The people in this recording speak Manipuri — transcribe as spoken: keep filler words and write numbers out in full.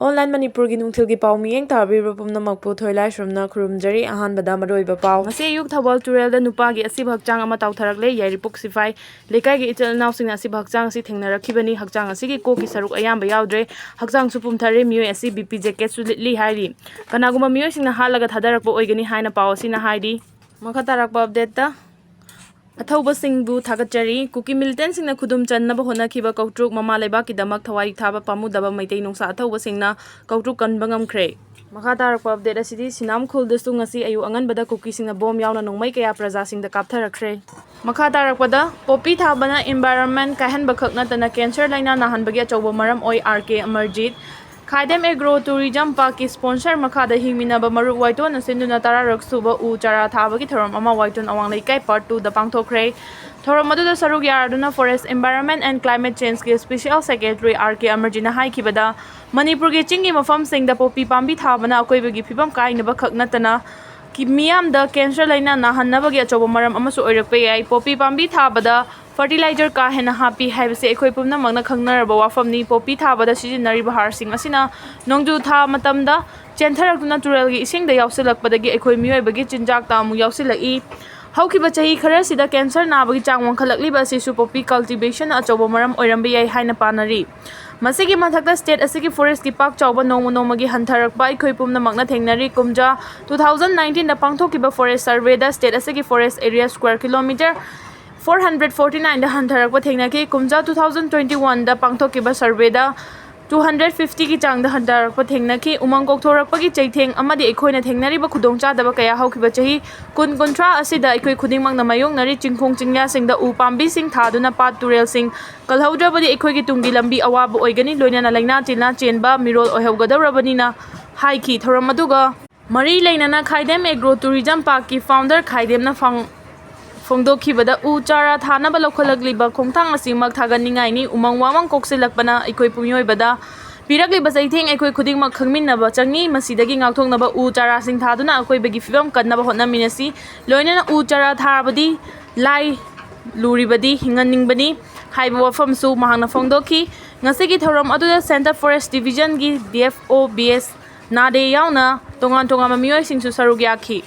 ꯑꯣꯟꯂꯥꯏꯟ ꯃꯅꯤꯄꯨꯔꯒꯤ ꯅꯨꯡꯊꯤꯜꯒꯤ ꯄꯥꯎ ꯃꯤꯠꯌꯦꯡ ꯇꯥꯕꯤꯕ ꯄꯨꯝꯅꯃꯛꯄꯨ ꯊꯣꯏꯂꯥꯏꯁ꯭ꯔꯝꯅ ꯈꯨꯔꯨꯝꯖꯔꯤ꯫ ꯑꯍꯥꯟꯕꯗ ꯃꯔꯨꯑꯣꯏꯕ ꯄꯥꯎ꯫ ꯉꯁꯤ ꯑꯌꯨꯛ ꯊꯧꯕꯥꯜ ꯇꯨꯔꯦꯜꯗ ꯅꯨꯄꯥꯒꯤ ꯑꯁꯤꯕ ꯍꯛꯆꯥꯡ ꯑꯃ ꯇꯥꯎꯊꯔꯛꯂꯦ꯫ ꯌꯥꯏꯔꯤꯄꯣꯛ ꯁꯤꯐꯥꯏ ꯂꯩꯀꯥꯏꯒꯤ ꯏꯆꯤꯜ ꯏꯅꯥꯎꯁꯤꯡꯅ ꯑꯁꯤꯕ ꯍꯛꯆꯥꯡ ꯑꯁꯤ ꯊꯦꯡꯅꯔꯛꯈꯤꯕꯅꯤ꯫ ꯍꯛꯆꯥꯡ ꯑꯁꯤꯒꯤ ꯀꯣꯛꯀꯤ ꯁꯔꯨꯛ ꯑꯌꯥꯝꯕ ꯌꯥꯎꯗ꯭ꯔꯦ꯫ ꯍꯛꯆꯥꯡꯁꯨ ꯄꯨꯝꯊꯔꯦ꯫ ꯃꯤꯑꯣꯏ ꯑꯁꯤ ꯕꯤ ꯄꯤ ꯖꯦꯀꯦꯠꯁꯨ ꯂꯤꯠꯂꯤ ꯍꯥꯏꯔꯤ꯫ ꯀꯅꯥꯒꯨꯝꯕ ꯃꯤꯑꯣꯏꯁꯤꯡꯅ ꯍꯥꯠꯂꯒ ꯊꯥꯗꯔꯛꯄ ꯑꯣꯏꯒꯅꯤ ꯍꯥꯏꯅ ꯄꯥꯎ ꯑꯁꯤꯅ ꯍꯥꯏꯔꯤ꯫ ꯃꯈꯥ ꯇꯥꯔꯛꯄ ꯑꯞꯗꯦꯠꯇ ꯑꯊꯧꯕꯁꯤꯡꯕꯨ ꯊꯥꯒꯠꯆꯔꯤ꯫ ꯀꯨꯀꯤ ꯃꯤꯂꯤꯇꯦꯟꯁꯤꯡꯅ ꯈꯨꯗꯨꯝ ꯆꯟꯅꯕ ꯍꯣꯠꯅꯈꯤꯕ ꯀꯧꯇ꯭ꯔꯨꯛ ꯃꯃꯥ ꯂꯩꯕꯥꯛꯀꯤꯗꯃꯛ ꯊꯋꯥꯏ ꯊꯥꯕ ꯄꯥꯝꯃꯨꯗꯕ ꯃꯩꯇꯩ ꯅꯨꯡꯁꯥ ꯑꯊꯧꯕꯁꯤꯡꯅ ꯀꯧꯇ꯭ꯔꯨꯛ ꯀꯟꯕ ꯉꯝꯈ꯭ꯔꯦ꯫ ꯃꯈꯥ ꯇꯥꯔꯛꯄ ꯑꯞꯗꯦꯠ ꯑꯁꯤꯗꯤ ꯁꯤꯅꯥꯝ ꯈꯨꯜꯗꯁꯨ ꯉꯁꯤ ꯑꯌꯨꯛ ꯑꯉꯟꯕꯗ ꯀꯨꯀꯤꯁꯤꯡꯅ ꯕꯣꯝ ꯌꯥꯎꯅ ꯅꯣꯡꯃꯩ ꯀꯌꯥ ꯄ꯭ꯔꯖꯥꯁꯤꯡꯗ ꯀꯥꯞꯊꯔꯛꯈ꯭ꯔꯦ꯫ ꯃꯈꯥ ꯇꯥꯔꯛꯄꯗ ꯄꯣꯄꯤ ꯊꯥꯕꯅ ꯏꯟꯚꯥꯏꯔꯣꯟꯃꯦꯟ ꯀꯥꯏꯍꯟꯕ ꯈꯛ ꯅꯠꯇꯅ ꯀꯦꯟꯁꯔ ꯂꯥꯏꯅꯥ ꯅꯥꯍꯟꯕꯒꯤ ꯑꯆꯧꯕ ꯃꯔꯝ ꯑꯣꯏ꯫ ꯑꯥꯔ ꯀꯦ ꯑꯃꯔꯖꯤꯠ꯫ ꯈꯥꯏꯗꯦꯝ ꯑꯦꯒ꯭ꯔꯣ ꯇꯨꯔꯤꯖꯝ ꯄꯥꯔꯛꯀꯤ ꯁ꯭ꯄꯣꯟꯁꯔ ꯃꯈꯥꯗ ꯍꯤꯡꯃꯤꯟꯅꯕ ꯃꯔꯨꯞ ꯋꯥꯏꯇꯣꯟꯅ ꯁꯤꯟꯗꯨꯅ ꯇꯔꯥꯔꯛ ꯁꯨꯕ ꯎ ꯆꯥꯔꯥ ꯊꯥꯕꯒꯤ ꯊꯧꯔꯝ ꯑꯃ ꯋꯥꯏꯇꯣꯟ ꯑꯋꯥꯡ ꯂꯩꯀꯥꯏ ꯄꯥꯔꯠ ꯇꯨꯗ ꯄꯥꯡꯊꯣꯛꯈ꯭ꯔꯦ꯫ ꯊꯧꯔꯝ ꯑꯗꯨꯗ ꯁꯔꯨꯛ ꯌꯥꯔꯗꯨꯅ ꯐꯣꯔꯦꯁ, ꯏꯟꯚꯥꯏꯔꯣꯟꯃꯦꯟ ꯑꯦꯟ ꯀ꯭ꯂꯥꯏꯃꯦꯠ ꯆꯦꯟꯖꯀꯤ ꯁ꯭ꯄꯦꯁꯤꯌꯦꯜ ꯁꯦꯀ꯭ꯔꯦꯇꯔꯤ ꯑꯥꯔ ꯀꯦ ꯑꯃꯔꯖꯤꯠꯅ ꯍꯥꯏꯈꯤꯕꯗ, ꯃꯅꯤꯄꯨꯔꯒꯤ ꯆꯤꯡꯒꯤ ꯃꯐꯝꯁꯤꯡꯗ ꯄꯣꯄꯤ ꯄꯥꯝꯕꯤ ꯊꯥꯕꯅ ꯑꯀꯣꯏꯕꯒꯤ ꯐꯤꯕꯝ ꯀꯥꯏꯅꯕ ꯈꯛ ꯅꯠꯇꯅ ꯀꯤ-, ꯃꯤꯌꯥꯝꯗ ꯀꯦꯟꯁꯔ ꯂꯥꯏꯅꯥ ꯅꯥꯍꯟꯅꯕꯒꯤ ꯑꯆꯧꯕ ꯃꯔꯝ ꯑꯃꯁꯨ ꯑꯣꯏꯔꯛꯄ ꯌꯥꯏ꯫ ꯄꯣꯄꯤ ꯄꯥꯝꯕꯤ ꯊꯥꯕꯗ ꯐꯔꯇꯤꯂꯥꯏꯖꯔ ꯀꯥ ꯍꯦꯟꯅ ꯍꯥꯞꯄꯤ ꯍꯥꯏꯕꯁꯤ ꯑꯩꯈꯣꯏ ꯄꯨꯝꯅꯃꯛꯅ ꯈꯪꯅꯔꯕ ꯋꯥꯐꯝꯅꯤ꯫ ꯄꯣꯄꯤ ꯊꯥꯕꯗ ꯁꯤꯖꯤꯟꯅꯔꯤꯕ ꯍꯥꯔꯁꯤꯡ ꯑꯁꯤꯅ ꯅꯣꯡꯖꯨ ꯊꯥ ꯃꯇꯝꯗ ꯆꯦꯟꯊꯔꯛꯇꯨꯅ ꯇꯨꯔꯦꯜꯒꯤ ꯏꯁꯤꯡꯗ ꯌꯥꯎꯁꯤꯜꯂꯛꯄꯗꯒꯤ ꯑꯩꯈꯣꯏ ꯃꯤꯑꯣꯏꯕꯒꯤ ꯆꯤꯟꯖꯥꯛꯇ ꯑꯃꯨꯛ ꯌꯥꯎꯁꯤꯜꯂꯛꯏ꯫ ꯍꯧꯈꯤꯕ ꯆꯍꯤ ꯈꯔꯁꯤꯗ ꯀꯦꯟꯁꯔ ꯅꯥꯕꯒꯤ ꯆꯥꯡ ꯋꯥꯡꯈꯠꯂꯛꯂꯤꯕ ꯑꯁꯤꯁꯨ ꯄꯣꯄꯤ ꯀꯜꯇꯤꯚꯦꯁꯟꯅ ꯑꯆꯧꯕ ꯃꯔꯝ ꯑꯣꯏꯔꯝꯕ ꯌꯥꯏ ꯍꯥꯏꯅ ꯄꯥꯅꯔꯤ꯫ ꯃꯁꯤꯒꯤ ꯃꯊꯛꯇ ꯁ꯭ꯇꯦꯠ ꯑꯁꯤꯒꯤ ꯐꯣꯔꯦꯁꯀꯤ ꯄꯥꯛ ꯆꯥꯎꯕ ꯅꯣꯡꯃ ꯅꯣꯡꯃꯒꯤ ꯍꯟꯊꯔꯛꯄ ꯑꯩꯈꯣꯏ ꯄꯨꯝꯅꯃꯛꯅ ꯊꯦꯡꯅꯔꯤ꯫ ꯀꯨꯝꯖꯥ two thousand nineteenꯗ ꯄꯥꯡꯊꯣꯛꯈꯤꯕ ꯐꯣꯔꯦꯁ ꯁꯔꯚꯦꯗ ꯁ꯭ꯇꯦꯠ ꯑꯁꯤꯒꯤ forest area square kilometre four hundred forty nineꯗ ꯍꯟꯊꯔꯛꯄ ꯊꯦꯡꯅꯈꯤ꯫ ꯀꯨꯝꯖꯥ two thousand twenty oneꯗ ꯄꯥꯡꯊꯣꯛꯈꯤꯕ ꯁꯔꯚꯦꯗ two hundred fiftyꯒꯤ ꯆꯥꯡꯗ ꯍꯟꯊꯔꯛꯄ ꯊꯦꯡꯅꯈꯤ꯫ ꯎꯃꯪ ꯀꯣꯛꯊꯣꯔꯛꯄꯒꯤ ꯆꯩꯊꯦꯡ ꯑꯃꯗꯤ ꯑꯩꯈꯣꯏꯅ ꯊꯦꯡꯅꯔꯤꯕ ꯈꯨꯗꯣꯡꯆꯥꯗꯕ ꯀꯌꯥ ꯍꯧꯈꯤꯕ ꯆꯍꯤ ꯀꯨꯟ ꯀꯨꯟꯊ꯭ꯔꯥ ꯑꯁꯤꯗ ꯑꯩꯈꯣꯏ ꯈꯨꯗꯤꯡꯃꯛꯅ ꯃꯥꯌꯣꯛꯅꯔꯤ꯫ ꯆꯤꯡꯈꯣꯡ ꯆꯤꯡꯌꯥꯁꯤꯡꯗ ꯎ ꯄꯥꯝꯕꯤꯁꯤꯡ ꯊꯥꯗꯨꯅ ꯄꯥꯠ ꯇꯨꯔꯦꯜꯁꯤꯡ ꯀꯜꯍꯧꯗ꯭ꯔꯕꯗꯤ ꯑꯩꯈꯣꯏꯒꯤ ꯇꯨꯡꯒꯤ ꯂꯝꯕꯤ ꯑꯋꯥꯕ ꯑꯣꯏꯒꯅꯤ, ꯂꯣꯏꯅꯅ ꯂꯥꯏꯅꯥ ꯇꯤꯟꯅꯥ ꯆꯦꯟꯕ ꯃꯤꯔꯣꯜ ꯑꯣꯏꯍꯧꯒꯗꯧꯔꯕꯅꯤꯅ ꯍꯥꯏꯈꯤ꯫ ꯊꯧꯔꯝ ꯑꯗꯨꯒ ꯃꯔꯤ ꯂꯩꯅꯅ ꯈꯥꯏꯗꯦꯝ ꯑꯦꯒ꯭ꯔꯣ ꯇꯨꯔꯤꯖꯝ ꯄꯥꯔꯛꯀꯤ ꯐꯥꯎꯟꯗꯔ ꯈꯥꯏꯗꯦꯝꯅ ꯐꯥꯎ-, ꯐꯣꯡꯗꯣꯛꯈꯤꯕꯗ, ꯎ ꯆꯥꯔꯥ ꯊꯥꯅꯕ ꯂꯧꯈꯠꯂꯛꯂꯤꯕ ꯈꯣꯡꯊꯥꯡ ꯑꯁꯤꯃꯛ ꯊꯥꯒꯠꯅꯤꯡꯉꯥꯏꯅꯤ꯫ ꯎꯃꯪ ꯋꯥꯃꯪ ꯀꯣꯛꯁꯤꯜꯂꯛꯄꯅ ꯑꯩꯈꯣꯏ ꯃꯤꯑꯣꯏꯕꯗ ꯄꯤꯔꯛꯂꯤꯕ ꯆꯩꯊꯦꯡ ꯑꯩꯈꯣꯏ ꯈꯨꯗꯤꯡꯃꯛ ꯈꯪꯃꯤꯟꯅꯕ ꯆꯪꯏ꯫ ꯃꯁꯤꯗꯒꯤ ꯉꯥꯛꯊꯣꯛꯅꯕ ꯎ ꯆꯥꯔꯥꯁꯤꯡ ꯊꯥꯗꯨꯅ ꯑꯀꯣꯏꯕꯒꯤ ꯐꯤꯕꯝ ꯀꯟꯅꯕ ꯍꯣꯠꯅꯃꯤꯟꯅꯁꯤ꯫ ꯂꯣꯏꯅꯅ ꯎ ꯆꯥꯔꯥ ꯊꯥꯕꯗꯤ ꯂꯥꯏ, ꯂꯨꯔꯤꯕꯗꯤ ꯍꯤꯡꯍꯟꯅꯤꯡꯕꯅꯤ ꯍꯥꯏꯕ ꯋꯥꯐꯝꯁꯨ ꯃꯍꯥꯛꯅ ꯐꯣꯡꯗꯣꯛꯈꯤ꯫ ꯉꯁꯤꯒꯤ ꯊꯧꯔꯝ ꯑꯗꯨꯗ Central Forest Divisionꯒꯤ D F O B S ꯅꯥꯗꯦ ꯌꯥꯎꯅ ꯇꯣꯉꯥꯟ ꯇꯣꯉꯥꯟꯕ ꯃꯤꯑꯣꯏꯁꯤꯡꯁꯨ ꯁꯔꯨꯛ ꯌꯥꯈꯤ꯫